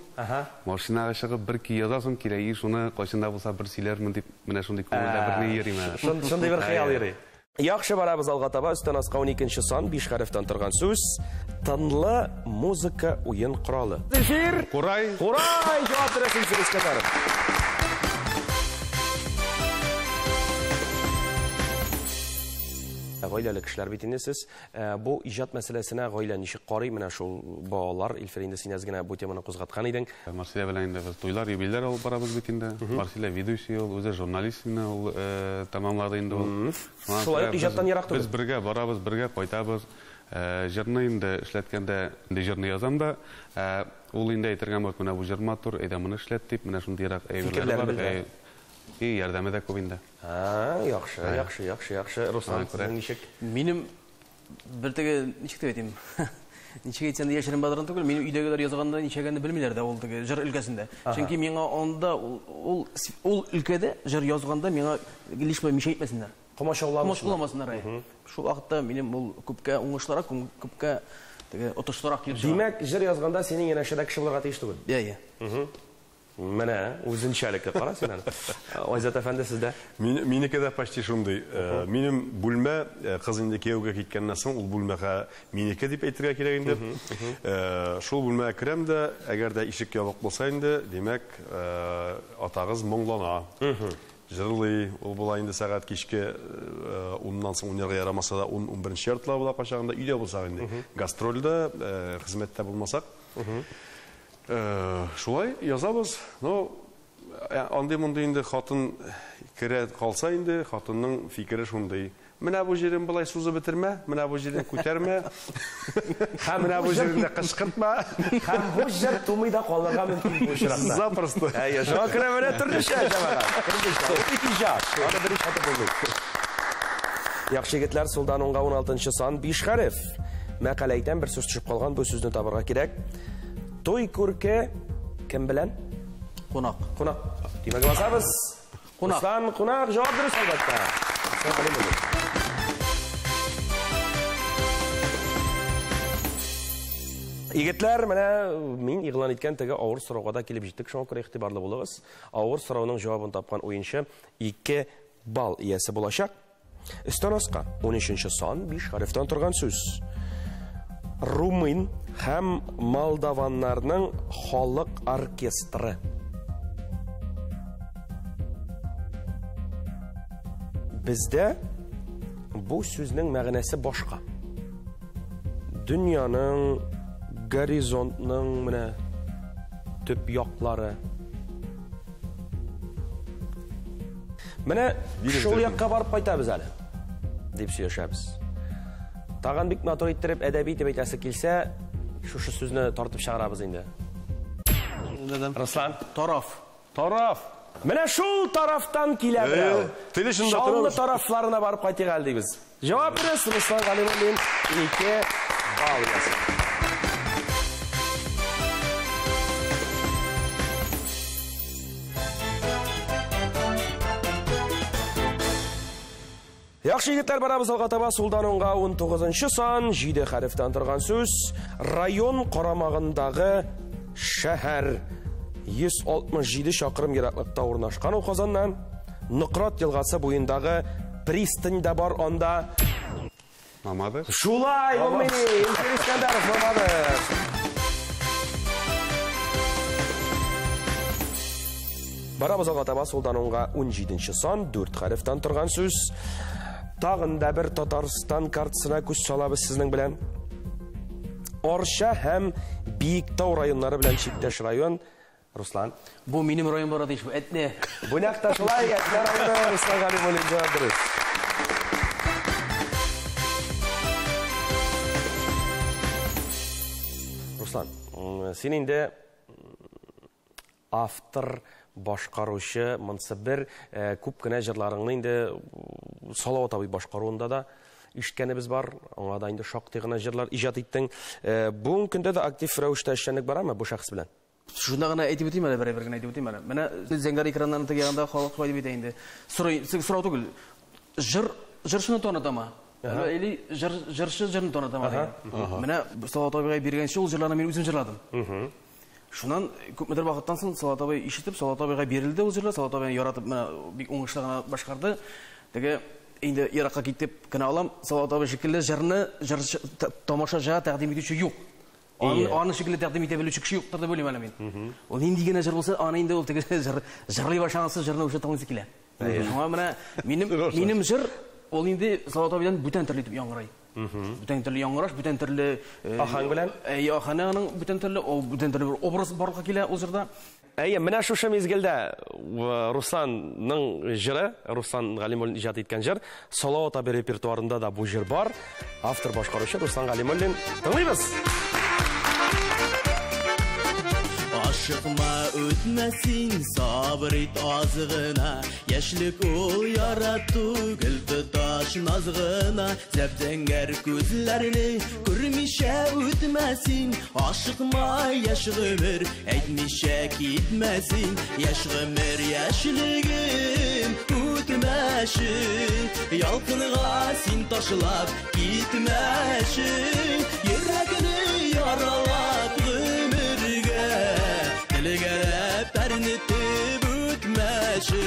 Машинага чыгып бер көй язасың килә, и шуны кайчанда булса бер сөйләрмен дип, менә шундый күңелдә бер ни йөри менә. Шундый бер хыял йөри. Яхшы барабыз алга таба, өстән аска 12 сан, 5 хәрефтән торган сүз, тынлы музыка уен коралы. Эфир! Курай! Курай! Җавап бирәсең, Илфир Искәндәров. Гаиләле кешеләр бит инде сез. Бу иҗат мәсьәләсенә гаилә ничек карый? Менә шул балалар, Илфир, инде син әз генә бу теманы кузгаткан идең. Марсилә белән инде без туйлар, юбилейлар алып барабыз бит инде. Марсилә ведущий ул, үзе журналист инде ул тәмамлады инде ул. Шуңа Шулай күрә ук иҗаттан ерак түгел. Без бергә барабыз, бергә кайтабыз. Җырны инде эшләткәндә, инде җырны язам да, ул инде әйтергә мөмкин, менә бу җыр матур, әйдә моны эшләт дип, менә шундыйрак әйберләр Фикерләр бар. белдерә. И ярдәме дә күп инде. Яхшы, яхшы, яхшы, яхшы. Руслан, Ай, күрә. сезнең ничек? Минем бер теге, ничек дип әйтим? Ничек әйтсәм дә яшерен бадран түгел, минем өйдәгеләр язганда ничәгәнне белмиләр дә ул теге җыр өлкәсендә. Чөнки миңа анда ул өлкәдә җыр язганда миңа лишь бы мишә итмәсеннәр. Комачауламасыннар. Комачауламасыннар, әйе. Шул вакытта минем ул күпкә уңышлырак, күпкә теге отышлырак килеп чыга. Димәк, җыр язганда синең янәшәдә кеше булырга тиеш түгел. Әйе. Менә үзенчәлекле кара син аны. Айзат әфәнде, сездә? Минеке дә почти шундый. Минем бүлмә, кыз инде кияүгә киткәннән соң, ул бүлмәгә минеке дип әйтергә кирәк инде. Шул бүлмәгә керәм дә, әгәр дә ишек ябык булса инде, димәк, атагыз моңлана. Җырлый, ул була инде сәгать кичке уннан соң уйнарга ярамаса да, ун, унберенче яртыла була кайчагында, өйдә булсак инде. Гастрольдә, хезмәттә булмасак. Шулай язабыз. Но андый-мондый инде хатын керә калса инде, хатынның фикере шундый. Менә бу җирен болай сузып бетермә, менә бу җирен күтәрмә. Һәм менә бу җирен кычкыртма. Һәм бу җыр тумый да калырга мөмкин бу очракта. Запросто. Әйе, шуңа күрә менә төрлечә җәмәгать. Төрлечә. Ул бит иҗат. Аны берничә атып булмый. Яхшы егетләр, сулдан уңга 16 сан 5 хәреф. Мәкалә әйтәм, бер сүз төшеп калган, бу сүзне табарга кирәк. Туй күрке кем белән? Кунак. Кунак. Димәк, басабыз. Кунак. Руслан, кунак, җавап дөрес, әлбәттә. Руслан Галимуллин. Егетләр, менә мин игълан иткән теге авыр сорауга да килеп җиттек, шуңа күрә игътибарлы булыгыз. Авыр сорауның җавабын тапкан уенчы 2 балл иясе булачак. Өстән аска 13 сан 5 хәрефтән торган сүз. Румын һәм молдаваннарның халык оркестры. Бездә бу сүзнең мәгънәсе башка. Дөньяның, горизонтның менә төп яклары. Менә шул якка барып кайтабыз әле, дип сөйләшәбез. Тагын бик матур иттереп, әдәби итеп әйтәсе килсә, шушы сүзне тартып чыгарабыз инде. Руслан. Тараф. Тараф. Менә шул тарафтан килә берәү. Теле чында Шаулы торабыз. тарафларына барып кайтыйк әле дибез. Җавап дөрес, Руслан Галимуллин 2 балл ясый. Яхшы егетләр, барабыз алга таба, сулдан уңга 19 сан, 7 хәрефтән торган сүз, район карамагындагы шәһәр. 167 чакрым ераклыкта урнашкан ул Казаннан. Нократ елгасы буендагы пристань да бар анда. Мамадыш. Шулай, булмый. Илфир Искәндәров, Мамадыш. Барабыз алга таба, сулдан уңга 17 сан, 4 хәрефтән торган сүз. Тагын да бер Татарстан картасына күз салабыз сезнең белән. Арча һәм Биектау районнары белән чиктәш район. Руслан. Бу минем район бара диш, бу Әтнә. Бу нәкъ тә шулай, Әтнә районы, Руслан Галимуллин җавап дөрес. Руслан, син инде автор, башкаручы, монсы бер, күп кенә җырларыңны инде Салават абый башкаруында да ишеткәнебез бар. Аңа да инде шактый гына җырлар иҗат иттең. Бүгенге көндә дә актив рәвештә эшчәнлек барамы бу шәхес белән? Шунда гына әйтеп үтим әле, бер-бер генә әйтеп үтим әле. Менә зәңгәр экраннарның теге ягында халык шулай дип әйтә инде. Сорый, сорау түгел. Җыр, җырчыны танытамы? Или җырчы җырны танытамы дигән. Менә Салават абыйга биргәнче ул җырларны мин үзем җырладым. Шуннан күпмедер вакыттан соң Салават абый ишетеп, Салават абыйга бирелде ул җырлар, Салават абыйны яратып, менә бик уңышлы гына башкарды. Теге инде еракка китеп кенә алам, Салават абый шикелле җырны җырчы тамашачыга тәкъдим итүче юк. Аны шикелле тәкъдим итә белүче кеше юктыр дип уйлыйм әле мин. Ул нинди генә җыр булса, аны инде ул теге җырлый башлагансы җырны уже тыңлыйсы килә. Шуңа менә минем җыр ул инде Салават абыйдан бүтән төрле итеп яңгырай. Бүтән төрле яңгыраш, бүтән төрле, Аһәң белән? Әйе, аһәңе аның бүтән төрле, ул бүтән төрле бер образ барлыкка килә ул җырда. Әйе, менә шушы мизгелдә Русланның җыры, Руслан Галимуллин иҗат иткән җыр, Салават абый репертуарында да бу җыр бар. Автор башкаручы Руслан Галимуллин. Тыңлыйбыз. Ашыкма үтмәсен, сабыр ит аз гына. Яшьлек ул ярату, гел тоташ наз гына. Зәп-зәңгәр күзләрне күрмичә үтмәсен. Ашыкма яшь гомер, әйтмичә китмәсен. Яшь гомер, яшьлегем үтмәше. Ялкынга син ташлап китмәше. Йөрәгне яралап гомергә, телгәләп әрнетеп үтмәше.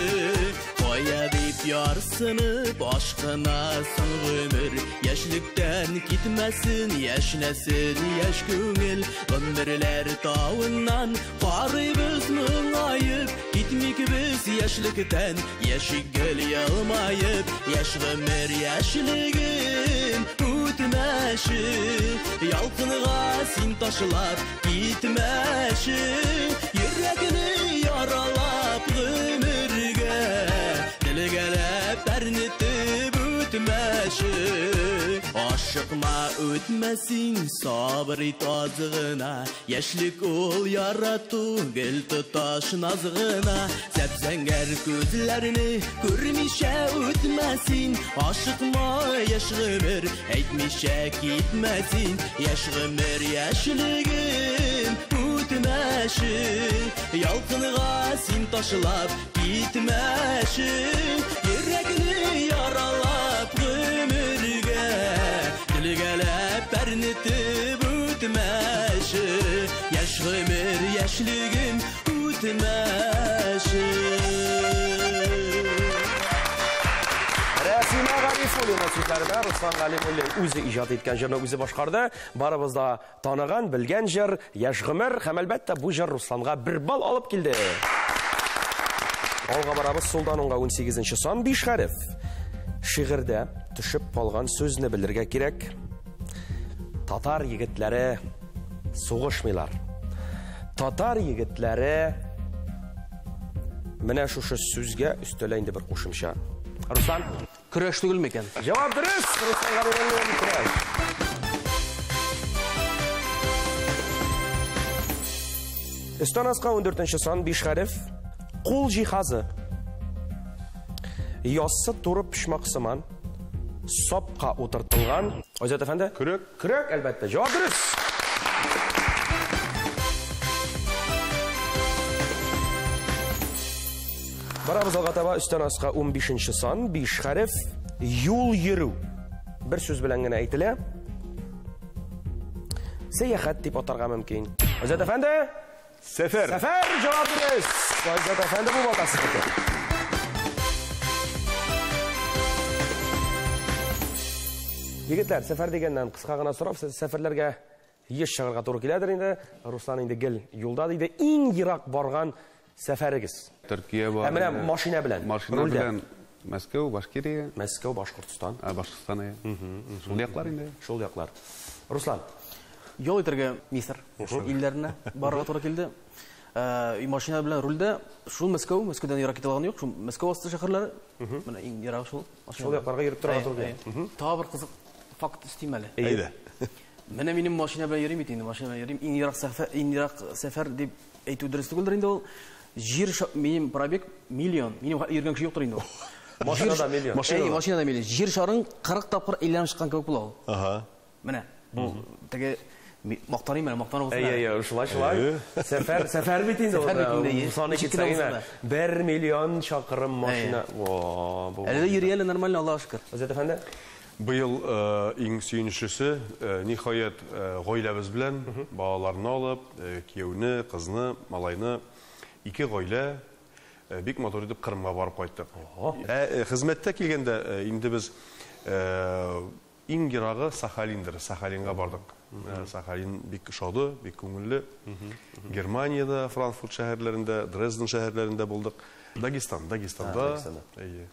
Кая дип ярсынып ашкынасың гомер, яшьлектән китмәсен, яшьнәсен яшь күңел. Гомерләр тавыннан карыйбыз моңаеп, китмик без яшьлектән, яшик гел елмаеп. Яшь гомер, яшьлегем үтмәше. Ялкынга син ташлап китмәше. Йөрәгне яралап гомергә, телгәләп әрнетеп үтмәше. Ашыкма үтмә син, сабыр ит аз гына. Яшьлек ул ярату, гел тоташ наз гына. Зәп-зәңгәр күзләрне күрмичә үтмә син. Ашыкма яшь гомер, әйтмичә китмә син. Яшь гомер, яшьлегем үтмәше. Ялкынга син ташлап китмәше. Йөрәкне яралап гомергә, телгәләп әрнетеп үтмәше. Яшь гомер, яшьлегем үтмәше. Рәсимә Гарифуллина сүзләренә Руслан Галимуллин үзе иҗат иткән җырны үзе башкарды. Барыбыз да таныган, белгән җыр Яшь гомер һәм әлбәттә бу җыр Русланга 1 балл алып килде. Алга барабыз, сулдан уңга 18 сан 5 хәреф. Шигырьдә төшеп калган сүзне белергә кирәк. Татар егетләре сугышмыйлар. Татар егетләре менә шушы сүзгә өстәлә инде бер кушымча. Руслан, Көрәш түгел микән? Җавап дөрес, Руслан Галимуллин, көрәш. Өстән аска 14 сан 5 хәреф. Кул җиһазы. Яссы туры почмак сыман, сапка утыртылган. Айзат әфәнде? Көрәк. Көрәк, әлбәттә. Җавап дөрес. Барабыз алга таба, өстән аска 15 сан, 5 хәреф. Юл йөрү. Бер сүз белән генә әйтелә. Сәяхәт дип атарга мөмкин. Айзат әфәнде? Сәфәр. Сәфәр, җавап дөрес. Айзат әфәнде бу балдасы көтә. Егетләр, сәфәр дигәннән кыска гына сорап, сез сәфәрләргә еш чыгарга туры киләдер инде. Руслан инде гел юлда диде. Иң ерак барган сәфәрегез? Төркия бар. Ә менә машина белән, Машина рульдә. белән Мәскәү, Башкирия. Мәскәү, Башкортстан. Башкортстан, әйе. Шул яклар инде. Шул яклар. Руслан. Ял итәргә Мисыр илләренә барырга туры килде. Машина белән рульдә шул Мәскәү, Мәскәүдән ерак китә алган юк, шул Мәскәү асты шәһәрләре. Менә иң ерак шул. Шул якларга йөреп торырга туры килә. Тагы бер кызык факт өстим әле. Әйдә. Менә минем машина белән йөрим бит инде, машина белән йөрим. Иң ерак сәфәр, иң ерак сәфәр дип әйтү дөрес түгелдер инде ул. Җир минем пробег миллион. Минем йөргән кеше юктыр инде ул. Машинада миллион. Әй, машинада миллион. Җир шарын 40 тапкыр әйләнеп чыккан кебек була ул. Ага. Менә бу теге мактаныйм әле, мактану булсын. Әй, әй, шулай, шулай. Сәфәр, сәфәр бит инде ул. Сәфәр бит инде, әйе. Саны Ничек кенә китсәң булса генә, 1 миллион чакрым машина. Во, бу. Әле дә йөри әле нормально, Аллаһка шөкер. Азат әфәнде? Быел иң сөенечлесе, ниһаять, гаиләбез белән балаларны алып, кияүне, кызны, малайны, ике гаилә бик матур итеп Кырымга барып кайттык. Хезмәттә килгәндә инде без иң ерагы Сахалиндыр, Сахалинга бардык. Сахалин бик ошады, бик күңелле. Германиядә, Франкфурт шәһәрләрендә, Дрезден шәһәрләрендә булдык. Дагестан, Дагестанда. Дагестанда. Әйе.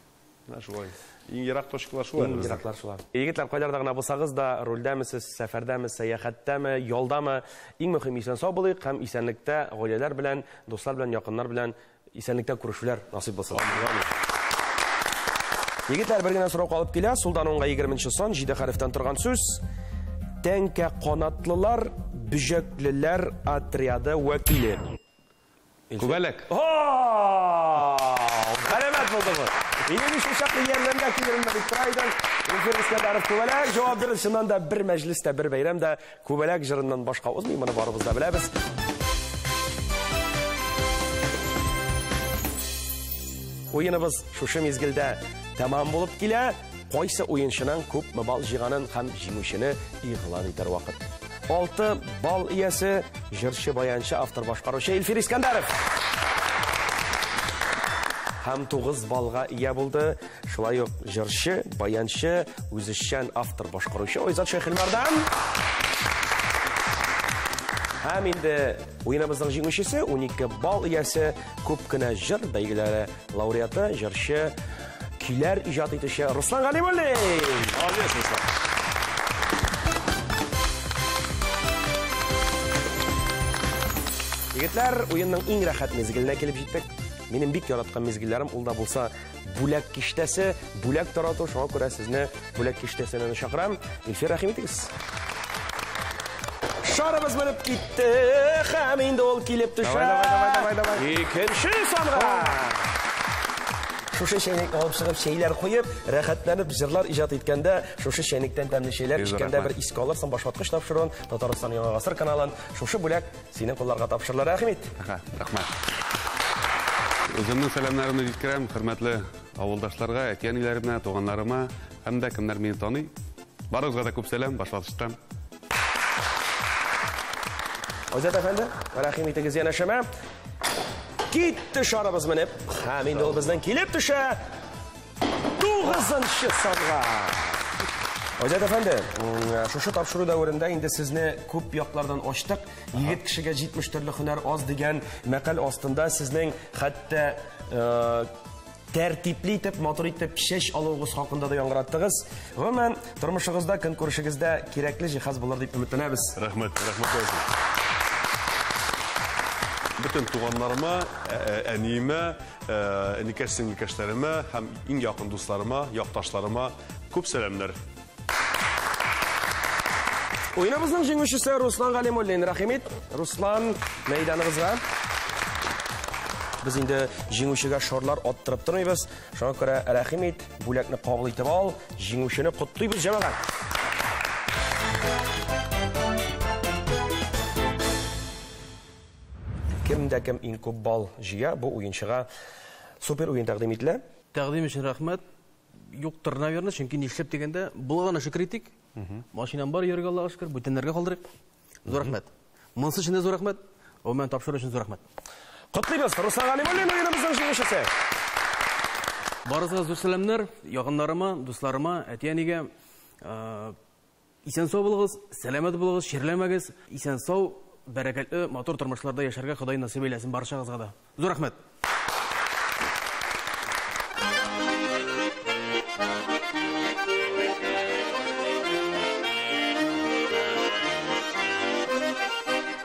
Менә шулай. Иң ерак точкалар шулар Иң безнең. ераклар шулар. Егетләр, кайларда гына булсагыз да, рульдәме сез, сәфәрдәме, сәяхәттәме, ялдамы, иң мөһим исән сау булыйк һәм исәнлектә гаиләләр белән, дуслар белән, якыннар белән исәнлектә күрешүләр насыйп булсын. Егетләр, бер генә сорау калып килә. Сулдан уңга 20 сан, 7 хәрефтән торган сүз. Тәңкә канатлылар, бөҗәклеләр отряды вәкиле. Күбәләк. Галәмәт булды бу. Минем өчен шактый ярдәмгә килермен дип тора идем. Илфир Искәндәров Күбәләк җавап бирде. Чыннан да бер мәҗлестә, бер бәйрәмдә Күбәләк җырыннан башка узмый, моны барыбыз да беләбез. Уеныбыз шушы мизгелдә тәмам булып килә. Кайсы уенчының күпме балл җыйганын һәм җиңүчене игълан итәр вакыт. 6 балл иясе, җырчы, баянчы, автор, башкаручы Илфир Искәндәров. Һәм 9 баллга ия булды. Шулай ук җырчы, баянчы, үзешчән автор, башкаручы Айзат Шәйхелмәрдан. Һәм инде уеныбызның җиңүчесе, 12 балл иясе, күп кенә җыр бәйгеләре лауреаты, җырчы, көйләр иҗат итүче Руслан Галимуллин. Молодец, Руслан. Егетләр, уенның иң рәхәт мизгеленә килеп җиттек. минем бик яраткан мизгелләрем, ул да булса бүләк киштәсе, бүләк тарату. Шуңа күрә сезне бүләк киштәсенә чакырам. Илфир, рәхим итегез. Шарыбыз менеп китте, һәм инде ул килеп төшә. Давай, давай, давай, давай. Икенче санга. Шушы чәйнекне алып чыгып, чәйләр куеп, рәхәтләнеп җырлар иҗат иткәндә, шушы чәйнектән тәмле чәйләр эчкәндә бер искә алырсың Башваткыч тапшыруын, Татарстан Яңа Гасыр каналын. Шушы бүләк синең кулларга тапшырыла. Рәхим ит. Рәхмәт. Үземнең сәламнәремне җиткерәм хөрмәтле авылдашларга, әти-әниләремә, туганнарыма һәм дә кемнәр мине таный. Барыгызга да күп сәлам Башваткычтан. Айзат әфәнде, рәхим итегез янәшәмә. Китте шарыбыз менеп, һәм инде ул безнең килеп төшә 9-нчы санга. Айзат әфәнде, шушы тапшыру дәверендә инде сезне күп яклардан ачтык. Егет кешегә 70 төрле һөнәр аз дигән мәкаль астында сезнең хәтта тәртипле итеп, матур итеп чәч алуыгыз хакында да яңгыраттыгыз. Гомумән, тормышыгызда, көнкүрешегездә кирәкле җиһаз булыр дип өметләнәбез. Рәхмәт, рәхмәт булсын. Бөтен туганнарыма, әниемә, энекәш сеңелкәшләремә һәм иң якын дусларыма, якташларыма күп сәламнәр. Уеныбызның җиңүчесе Руслан Галимуллин. Рәхим ит, Руслан, мәйданыбызга. Без инде җиңүчегә шарлар аттырып тормыйбыз. Шуңа күрә рәхим ит, бүләкне кабул итеп ал, җиңүчене котлыйбыз, җәмәгать. Кем дә кем иң күп балл җыя, бу уенчыга супер уен тәкъдим ителә. Тәкъдим өчен рәхмәт. Юктыр, наверное, чөнки нишләп дигәндә, булганы шөкер итик. Машинам бар, йөргә Аллага шөкер, бүтәннәргә калдырыйк. Зур рәхмәт. Монысы өчен дә зур рәхмәт. Гомумән тапшыру өчен зур рәхмәт. Котлыйбыз, Руслан Галимуллин уеныбызның җиңүчесе. Барыгызга зур сәламнәр, якыннарыма, дусларыма, әти-әнигә. Исән-сау булыгыз, сәламәт булыгыз, чирләмәгез. Исән-сау, бәрәкәтле, матур тормышларда яшәргә Ходай насыйп әйләсен барчагызга да. Зур рәхмәт.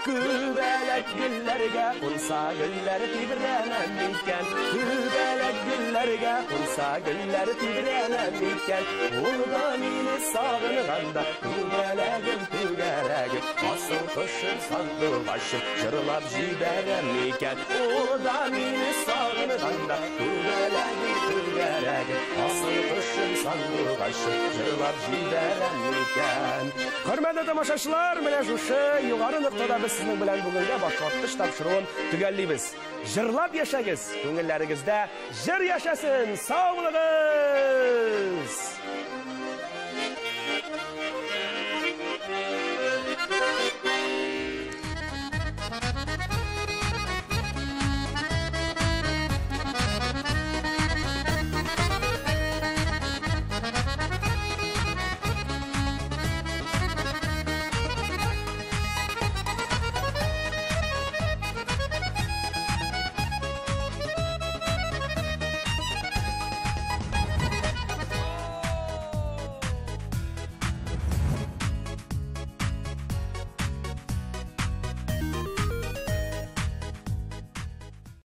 Күбәләк гөлләргә кунса гөлләр тибрәнә микән? Күбәләк гөлләргә кунса гөлләр тибрәнә микән? Ул да мине сагынганда, күбәләгем, түгәрәгем, асыл кошым, сандугачым, җырлап җибәрә микән? Ул да мине сагынганда, күбәләгем, түгәрәгем, асыл кошым, сандугачым, җырлап җибәрә микән? Хөрмәтле тамашачылар, менә шушы югары ноктада без сезнең белән бүгенге Башваткыч тапшыруын төгәллибез. Җырлап яшәгез, күңелләрегездә җыр яшәсен. Сау булыгыз!